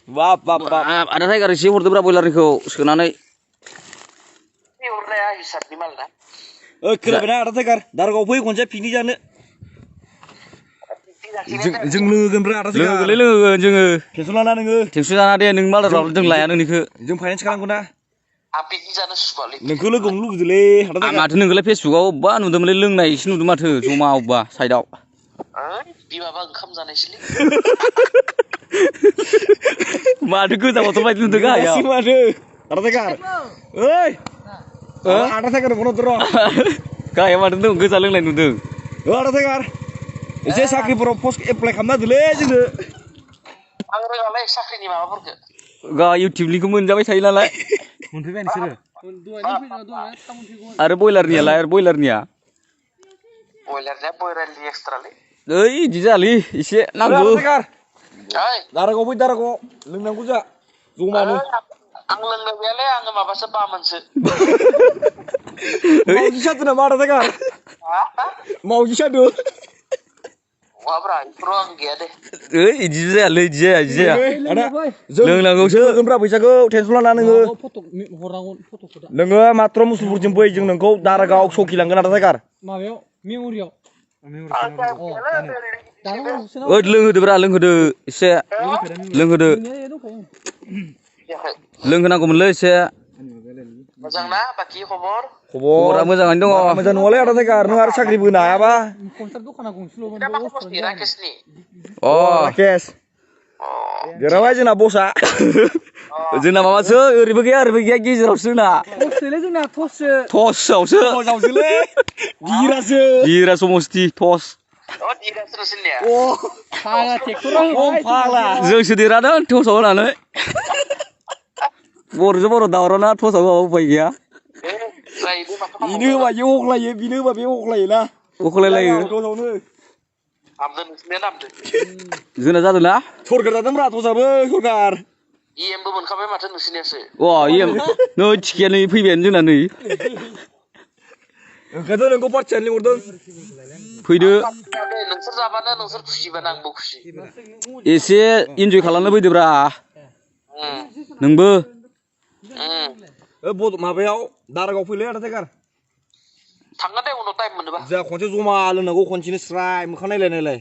बाब आदा टाइगार एसे हरदोब्रा बयलारनिखौ सोनानै हरनाया हिसाबनि माल ना खोनाबायना आदा टाइगार दारगाव फै खनसे पिकनिक जानो जों लोगोगोनब्रा आदा टाइगार लोगोगोन जोङो टेनसन लाना नोङो टेनसन जाना दे नों मालाराव जों लाया नोंनिखौ जों फाइनेन्स खालामगोन ना आं पिकनिक जानो सुखुवालै नोंखौ लोगो हमनो लुगैदोंलै आदा टाइगार माथो नोंखौलाय फेसबुकाव अबेबा नुदोंमोनलै लोंनाय एसे नुदों माथो जमा अबेबा साइडआव बिमाबा ओंखाम जानायसैलै माथो गोजां बोथोर बायदि नुदों गाहायाव माथो आदा टाइगार ओइ आदा टाइगार फन हरदो र' गाहायाव माथो दं गोजा लोंनाय नुदों आदा टाइगार एसे साख्रिफोराव पस्ट एप्लाइ खालामना होदोलै जोंनो आं रोङालै साख्रिनि माबाफोरखौ गा इउटुबनिखौ मोनजाबाय थायो नालाय मोनफैबाय नोंसोरो आरो बयलारनियालाय आरो बयलारनिया बयलारनि एक्सट्रालै ओइ इदि जायालै एसे नांगौ दारागाव फै दारागाव लोंनांगौ जा जमानो आं लोंनो गैयालै आङो माबासो बामोनसो मावजि सादो नामा आदा टाइगार मावजि सादो नङाब्रा इफोराव आं गैया दे ओइ इदि जायालै इदि जाया लोंनांगौसो होगोनब्रा फैसाखौ टेनसन लाना नोङो नोङो मात्र मुसुलपुरसिम फै जों नोंखौ दारागाव सौखि लांगोन आदा टाइगार माबायाव मेम'रियाव ओइ लोंहोदोब्रा लोंहोदो एसे लोंहोदो लोंहोनांगौमोनलै एसे मोजां ना बाखि खबरा मोजाङैनो दङ मोजां नङालै आदा टाइगार नों आरो साख्रिबो होनो हायाबा राकेशनि राकेश देरहाबाय जोंना बसआ जोंना माबासो ओरैबो गैया गेजेरावसो जोंना टसआवसो गिरा समस्ति टस जोंसो देरहादों टसआव होनानै बर'जों बर' दावरावना टसआव होआबा उफाय गैया बिनो होबा बे अख्लायो बिनो होबा बे अख्लायोना अख्लायलायो जोंना जादों ना सरखार जादोंब्रा टसआबो सरखार इएमबो मोनखाबाय माथो नोंसिनियासो इएम नै टिकेटआनो फैबायानो जोंना नै ओंखायनोथ' नोंखौ पार्टियानो लिंहरदों फैदो नोंसोर जाबानो नोंसोर खुसिबानो आंबो खुसि एसे इन्जय खालामनो फैदोब्रा नोंबो माबायाव दारागाव फैलै आदा टाइगार थांगोन दे उनाव टाइम मोनोबा जोंहा खनसे जमा लोंनांगौ खनसेनो स्राय मोखां नायलाय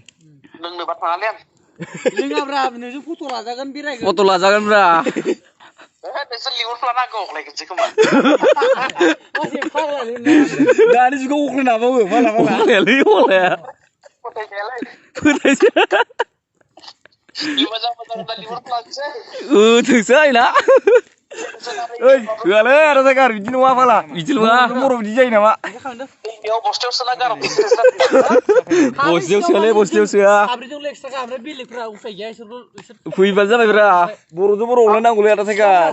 लोंनोबा थाङालै आं लोङाब्रा नोंजों फट' लाजागोन बेरायगोन फट' लाजागोनब्रा नोंसोर लिंहरफ्लानांगौ अख्लायगोनसो खोमा दानि जुगाव अख्लायनो हाबावो माला अख्लायालै अख्लाया फोथायजाया मोजां लिंहरफ्लानोसै थोंसै ना होआलै आदा टाइगार बिदि नङा फाला बिदि नङा बर' बिदि जायो नामा दैमायाव बस्थायाव सोना गारहर बस्थायाव सोआलै बस्थायाव सोआ फैबानो जाबायब्रा बर'जों बर' अनलायनांगौलै आदा टाइगार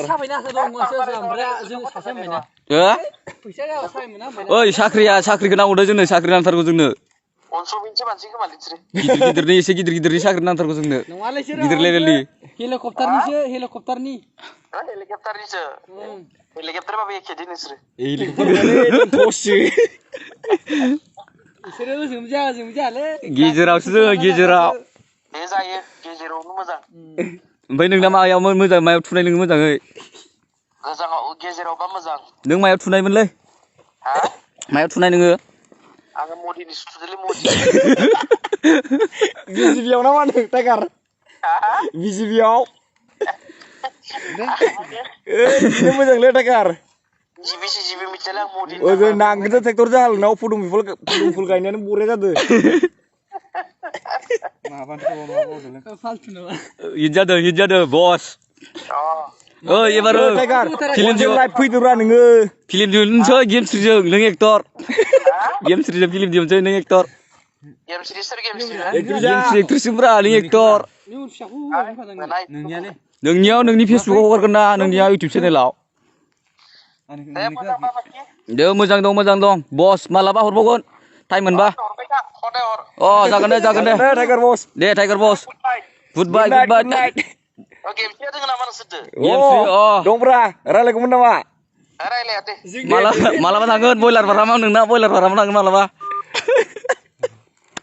ओइ साख्रिखौ नांगौ दे जोंनो साख्रि नांथारगौ जोंनो गिदिरनि एसे गिदिरनि साख्रि नांथारगौ जोंनो गिदिर लेभेलनि हेलिकप्टारबाबो एखेदे नोंसोरो गेजेरावसो जोङो गेजेराव दे जायो गेजेरावनो मोजां ओमफ्राय नोंना मायाव मोजां मायाव थुनाय नोङो मोजाङै गोजानाव गेजेरावबा मोजां नों मायाव थुनायमोनलै मायाव थुनाय नोङो आङो मदिनि सुथुदोलै मदि बिजिबियाव ना मा होनदों टाइगार बिजिबियाव बिनो मोजांलै टाइगार जिबि मिथियालै आं मदि ओजों नांगोलजों ट्रेक्टरजों हालेवनायाव फुदुं फुल गायनायानो बरिया जादों हिट जादों बस ओइ एबार टाइगार फिल्मजों लाइभ फैदोब्रा नोङो फिल्म दिहुनसै गेम स्रिजों नों एक्टर गेम स्रिजों फिल्म दिहुनसै नों एक्टर गेम एक्ट्रिसब्रा नों एक्टर नोंनियाव नोंनि फेसबुकाव हगारगोन ना नोंनिया इउटुब चेनेलाव दे मोजां दं बस मालाबा हरबावगोन टाइम मोनबा जागोन दे टाइगार बस गुड बाय दंब्रा रायलायगौमोन नामा रायलाया दे मालाबा थांगोन बयलार फारामाव नोंना बयलार फारामाव थांगोन मालाबा